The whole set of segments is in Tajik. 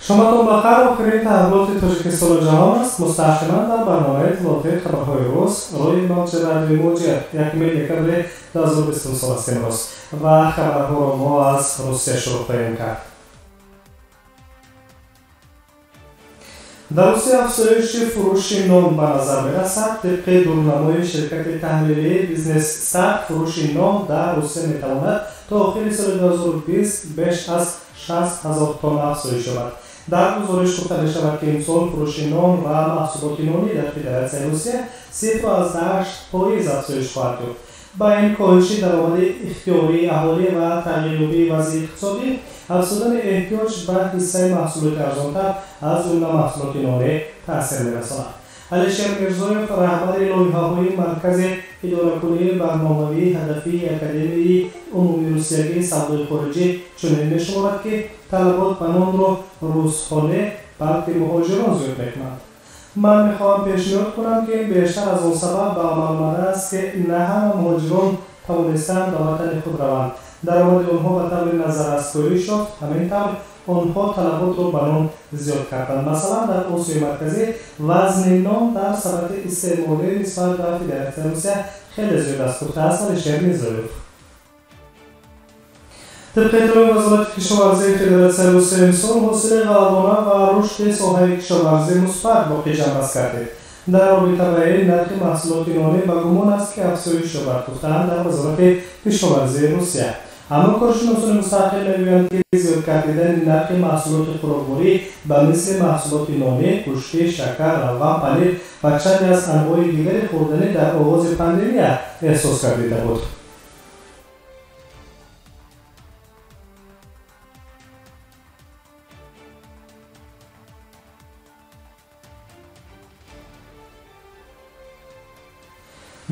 Шоматон бахайр. Охирин таҳаввулоти Тоҷикистону ҷаҳон аст мустаҳкаман дар барномаи иттилоотии хабарҳои рӯз рӯи мавҷи радиои Муҳоҷир 1 декабри 2020 сол аст имрӯз ва хабарҳоро мо аз Русия шурӯъ хоҳем кард. Дар Русия афзоиши фурӯши нон ба назар мерасад. Тибқи дурнамои ширкати таҳлилии Бизнес Стат, фурӯши нон дар Русия метавонад то охири соли 2020 беш аз 60 000 тонна афзоиш ёбад. Дар гузориш гуфта мешавад, ки имсол фурӯши нон ва маҳсулоти нонӣ дар Федератсияи Русия 0,8% афзоиш хоҳад ёфт. Ба ин коҳиши даромади ихтиёрии аҳолӣ ва тағйирёбии вазъи иқтисодӣ, афзудани эҳтиёҷ ба ҳиссаи маҳсулоти арзонтар аз ҷумла маҳсулоти нонӣ таъсир мерасонад. Алишер Мирзоев, раҳбари лоиҳаҳои Маркази идоракунии барномавии ҳадафии Академияи умумии русиягии савдои хориҷӣ, чунин мешуморад, ки талабот ба нонро русҳо не, балки муҳоҷирон зиёд мекунанд. Ман мехоҳам пешниҳод кунам, ки ин бештар аз он сабаб ба амал омадааст, ки на ҳама муҳоҷирон тавонистаанд ба ватани худ раванд. Даромади онҳо ба таври назаррас коҳиш ёфт, ҳамин тавр онҳо талаботро ба нон зиёд карданд. Масалан, дар Осиёи Марказӣ вазни нон дар сабати истеъмолӣ нисбат ба Федератсияи Русия хеле зиёд аст, гуфтааст Алишер Мирзоев. Тибқи иттилои Вазорати кишоварзии Федератсияи Русия, имсол ҳосили ғалладона ва рушди соҳаи кишоварзӣ мусбат боқӣ ҷамъбаст гардид. Дар робита ба ин нархи маҳсулоти нонӣ ба гумон аст, ки афзоиш ёбад, гуфтаанд дар Вазорати кишоварзии Русия. Аммо коршиносони мустақил мегӯянд, ки зиёд гардидани нархи маҳсулоти хӯрокворӣ ба мисли маҳсулоти нонӣ, гӯштӣ, шакар, равған, панир ва чанде аз анвои дигари хӯрданӣ дар оғози пандемия эҳсос гардида буд.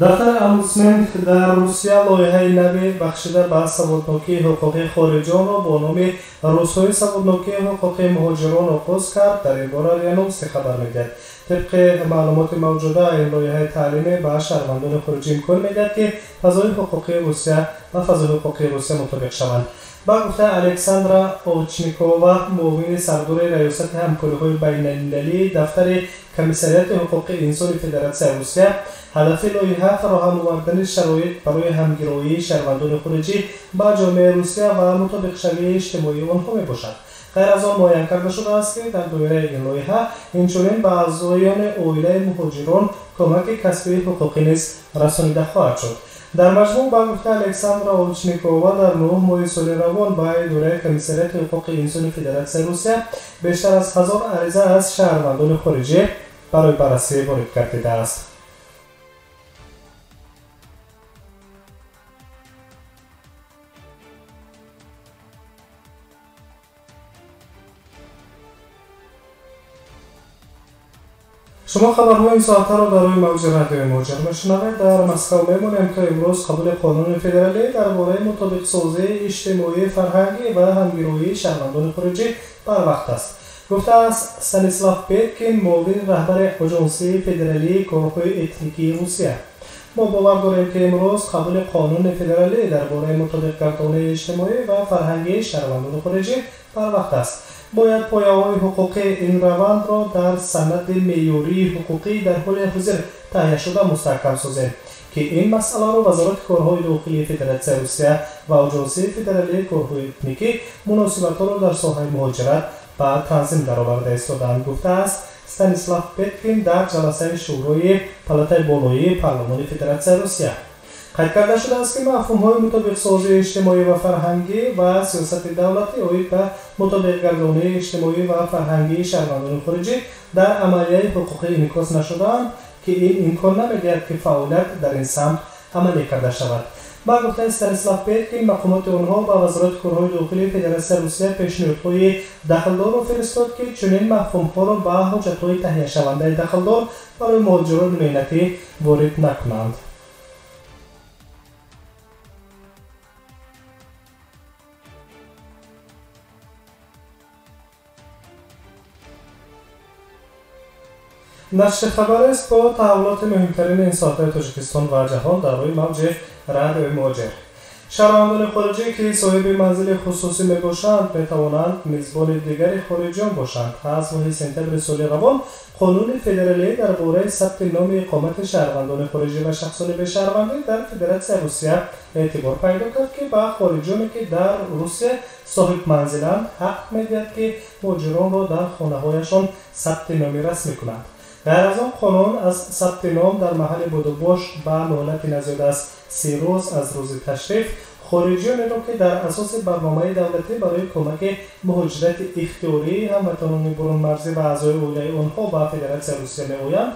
Дафтари омбудсмен дар Русия лоиҳаи нави бахшида ба саводнокии ҳуқуқии хориҷиёнро бо номи Рӯзҳои саводнокии ҳуқуқии муҳоҷирон оғоз кард. Дар ин бора РИА Новости хабар медиҳад. Тибқи маълумоти мавҷуда, ин лоиҳаи таълимӣ ба шаҳрвандони хориҷӣ имкон медиҳад, ки фазои ҳуқуқии Русия ба фазои ҳуқуқии Русия мутобиқ шаванд. Ба гуфтаи Александра Овчникова, муовини сардори Раёсати ҳамкориҳои байналмилалии Дафтари Комиссариати ҳуқуқи инсони Федератсияи Русия, ҳадафи лоиҳа фароҳам овардани шароит барои ҳамгироии шаҳрвандони хориҷӣ ба ҷомеаи Русия ва мутобиқшавии иҷтимоии онҳо мебошад. Ғайр аз он муайян карда шудааст, ки дар доираи ин лоиҳа инчунин ба аъзоёни оилаи муҳоҷирон кӯмаки касбии ҳуқуқӣ низ расонида хоҳад шуд. Дар маҷмӯъ, ба гуфтаи Александра Овчникова, дар 9 моҳи соли равон ба идораи Комиссариати ҳуқуқи инсони Федератсияи Русия бештар аз 1000 ариза аз шаҳрвандони хориҷӣ барои баррасӣ ворид гардидааст. Шумо хабарҳои ин соатаро дар рӯи мавҷи радиои Муҳоҷир мешунавед. Дар Москав мемонем, то имрӯз қабули қонуни федералӣ дар бораи мутобиқсозии иҷтимоӣ, фарҳангӣ ва ҳамгироии шаҳрвандони хориҷӣ барвақт аст, гуфтааст Станислав Петкин, муовини раҳбари Оҷонсии федералии корҳои этникии Русия. Мо бовар дорем, ки имрӯз қабули қонуни федералӣ дар бораи мутобиқгардонии иҷтимоӣ ва фарҳангии шаҳрвандони хориҷӣ барвақт аст. Бояд пояҳои ҳуқуқии ин равандро дар санади меъёрии ҳуқуқӣ дар ҳоли ҳозир таҳияшуда мустаҳкам созем, ки ин масъаларо Вазорати корҳои дохилии Федератсияи Русия ва Оҷонсии федералии корҳои этникӣ муносибатҳоро дар соҳаи муҳоҷират ба танзим дароварда истодаанд, гуфтааст Станислав Петкин дар ҷаласаи Шӯрои палатаи болоии Парлумони Федератсияи Русия. Қайд карда шудааст, ки мафҳумҳои мутобиқсозии иҷтимоӣ ва фарҳангӣ ва сиёсати давлатӣ оид ба мутобиқгардонии иҷтимоӣ ва фарҳангии шаҳрвандони хориҷӣ дар амалияи ҳуқуқӣ инъикос нашудаанд, ки ин имкон намедиҳад, ки фаъолият дар ин самт амалӣ карда шавад. Ба гуфтаи Станислав Петкин, мақомоти онҳо ба Вазорати корҳои дохилии Федератсияи Русия пешниҳодҳои дахлдорро фиристод, ки чунин мафҳумҳоро ба ҳуҷҷатҳои таҳияшавандаи дахлдор барои муҳоҷирони меҳнатӣ ворид накунанд. Нашри хабарест бо таҳаввулоти муҳимтарини ин соатҳои Тоҷикистон ва ҷаҳон дар рӯи мавҷи радиои Муҳоҷир. Шаҳрвандони хориҷӣ, ки соҳиби манзили хусусӣ мебошанд, метавонанд мизбони дигари хориҷиён бошанд. Аз моҳи сентябри соли равон қонуни федералӣ дар бораи сабти номи иқомати шаҳрвандони хориҷӣ ва шахсони бешаҳрвандӣ дар Федератсияи Русия эътибор пайдо кард, ки ба хориҷиёне, ки дар Русия соҳибманзиланд, ҳақ медиҳад, ки муҳоҷиронро дар хонаҳояшон сабти номи расмӣ кунанд. Ғайр аз он, қонун аз сабти ном дар маҳалли будубош ба муҳлати на зиёд аз 30 рӯз аз рӯзи ташриф хориҷиёнеро, ки дар асоси барномаи давлатӣ барои кӯмаки муҳоҷирати ихтиёрии ҳамватанони бурунмарзӣ ва аъзои оилаи онҳо ба Федератсияи Русия меоянд,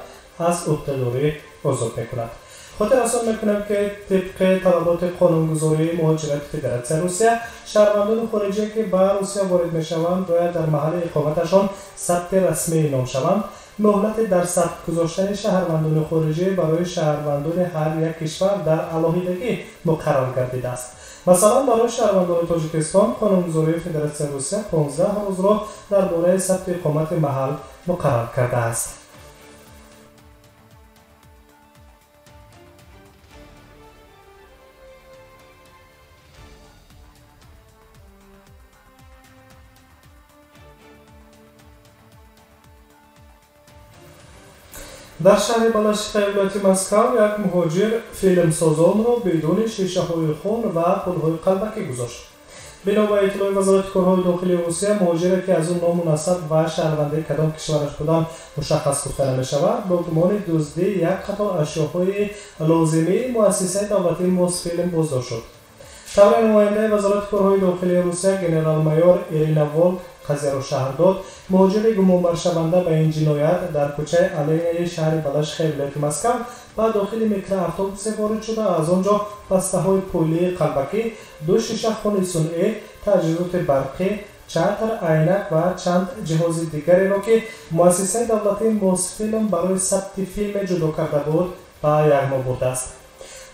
аз ӯҳдадорӣ озод мекунад. Хотиррасон мекунем, ки тибқи талаботи қонунгузории муҳоҷирати Федератсияи Русия, шаҳрвандони хориҷие, ки ба Русия ворид мешаванд, бояд дар маҳалли иқоматашон сабти расмии ном шаванд. Муҳлати дар сабт гузоштани шаҳрвандони хориҷӣ барои шаҳрвандони ҳар як кишвар дар алоҳидагӣ муқаррар гардидааст. Масалан, барои шаҳрвандони Тоҷикистон қонунгузории Федератсияи Русия 15 рӯзро дар бораи сабти иқомати маҳал муқаррар кардааст. Дар шаҳри Балашихаи вилояти Москав як муҳоҷир филмсозонро бидуни шишаҳои хун ва пулҳои қалбакӣ гузошт. Бино ба иттилои Вазорати корҳои дохилии Русия, муҳоҷире, ки аз ӯ ному насаб ва шаҳрвандаи кадом кишвараш будан мушаххас гуфта намешавад, бо гумони дуздии як қатор ашёҳои лозимии муассисаи давлатии Мосфилм боздошт шуд. Таври намояндаи Вазорати корҳои дохилии Русия генерал-майор Ирина Волк қазияро шарҳ дод, муҳоҷири гумонбаршаванда ба ин ҷиноят дар кӯчаи Оленяи шаҳри Балашихаи вилояти Москав ба дохили микроавтобусе ворид шуда, аз он ҷо бастаҳои пулии қалбакӣ, ду шиша хуни сунъӣ, таҷҳизоти барқӣ, чатр, айнак ва чанд ҷиҳози дигареро, ки муассисаи давлатии Мосфилм барои сабти филме ҷудо карда буд, ба яғмо бурдааст.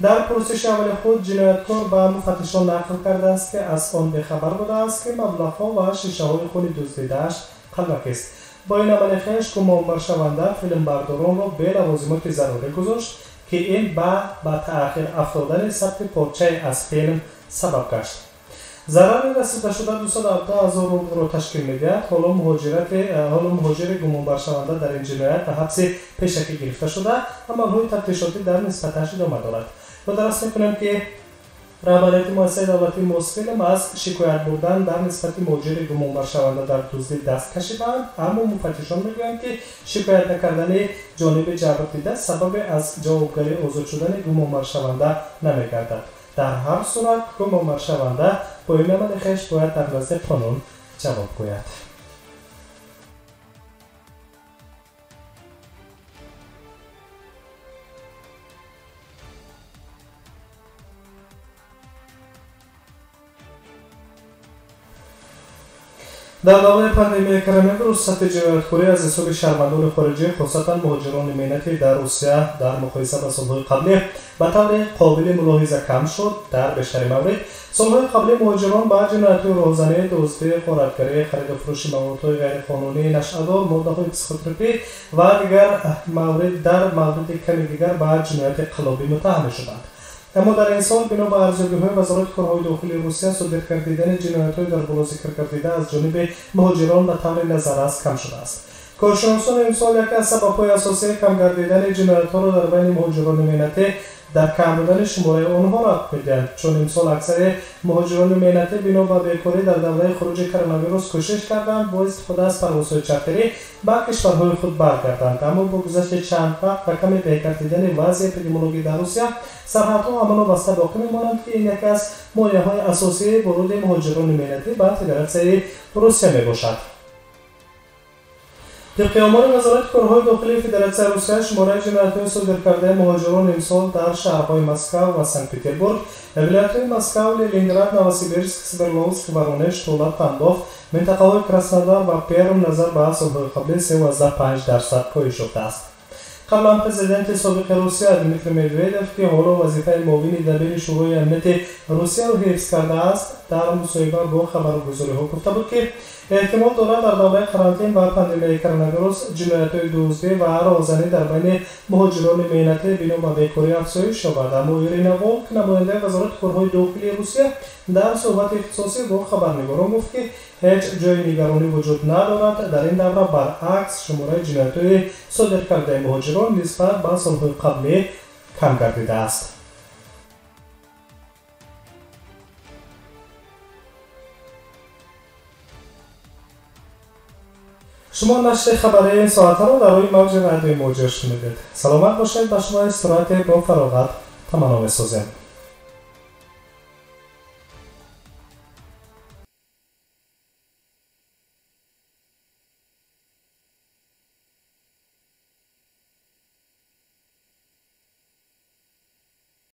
Дар пурсиши аввали худ ҷинояткор ба муфаттишон нақл кардааст, ки аз он бехабар будааст, ки маблағҳо ва шишаҳои хуни дуздидааш қалбакист. Бо ин амали хеш гумонбаршаванда филмбардоронро бе лавозимоти зарурӣ гузошт, ки ин ба таъхир афтодани сабти порчае аз филм сабаб гашт. Зарари расидашуда 217 000 рублро ташкил медиҳад. Ҳоло муҳоҷири гумонбаршаванда дар ин ҷиноят ба ҳабси пешакӣ гирифта шуда, амалҳои тафтишотӣ дар нисбаташ идома дорад. Ёдрас мекунем, ки раҳбарияти муассисаи давлатии Мосфилм аз шикоят бурдан дар нисбати муҳоҷири гумонбаршаванда дар дуздӣ даст кашидаанд, аммо муфаттишон мегӯянд, ки шикоят накардани ҷониби ҷабрдида сабаби аз ҷавобгарӣ озод шудани гумонбаршаванда намегардад. Дар ҳар сурат гумонбаршаванда бо ин амали хеш бояд дар назди қонун ҷавоб гӯяд. Дар давраи пандемияи коронавирус сатҳи ҷинояткорӣ аз ҳисоби шаҳрвандони хориҷӣ, хусусан муҳоҷирони меҳнатӣ дар Русия дар муқоиса ба солҳои қаблӣ ба таври қобили мулоҳиза кам шуд. Дар бештари маврид солҳои қаблӣ муҳоҷирон ба ҷиноятҳои роҳзанӣ, дуздӣ, ғоратгарӣ, хариду фурӯши маводҳои ғайриқонунӣ, нашъадор, моддаҳои психотропӣ ва дигар маврид дар мавриди ками дигар ба ҷинояти қаллобӣ муттаҳам мешуданд. Аммо дар ин сол бино ба арзёбиҳои Вазорати корҳои дохилии Русия содир гардидани ҷиноятҳои дар боло зикр гардида аз ҷониби муҳоҷирон ба таври назаррас кам шудааст. Коршиносон имсол яке аз сабабҳои асосии кам гардидани ҷиноятҳоро дар байни муҳоҷирони меҳнатӣ дар кам будани шумораи онҳо рабт медиҳанд, чун имсол аксари муҳоҷирони меҳнатӣ бино ба бекорӣ дар давраи хуруҷи коронавирус кӯшиш карданд бо истифода аз парвозҳои чартерӣ ба кишварҳои худ баргарданд. Аммо бо гузашти чанд вақт ва каме беҳтар дидани вазъи эпидемиологӣ дар Русия, сарҳадҳо ҳамоно баста боқӣ мемонанд, ки ин яке аз монеаҳои асосии воруди муҳоҷирони меҳнатӣ ба Федератсияи Русия мебошад. Тибқи омори Вазорати корҳои дохилии Федератсияи Русия, шумораи ҷиноятҳои содиркардаи муҳоҷирон имсол дар шаҳрҳои Москав ва Санкт-Петербург, вилоятҳои Москав, Ленинград, Новосибирск, Свердловск, Воронеж, Тула, Тамбов, минтақаҳои Краснодар ва Перм назар ба солҳои қаблӣ 3,5% коҳиш ёфтааст. Қаблан президенти собиқи Русия Дмитрий Медведев, ки ҳоло вазифаи муовини дабири Шӯрои амнияти Русияро ҳифз кардааст, Дар мусоҳиба бо хабаргузориҳо гуфта буд, ки эҳтимол дорад дар давраи карантин ва пандемияи коронавирус ҷиноятҳои дуздӣ ва роҳзанӣ дар байни муҳоҷирони меҳнатӣ бино ба бекорӣ афзоиш ёбад. Аммо Ирина Волк, намояндаи Вазорати корҳои дохилии Русия, дар суҳбати ихтисосӣ бо хабарнигорон гуфт, ки ҳеҷ ҷои нигаронӣ вуҷуд надорад. Дар ин давра баръакс шумораи ҷиноятҳои содир кардаи муҳоҷирон нисбат ба солҳои қаблӣ кам гардидааст. Шумо нашри хабарии ин соатаро дар рӯи мавҷи радиои Муҳоҷир шунидед. Саломат бошед, ба шумо истироҳате бо фароғат таманно месозем.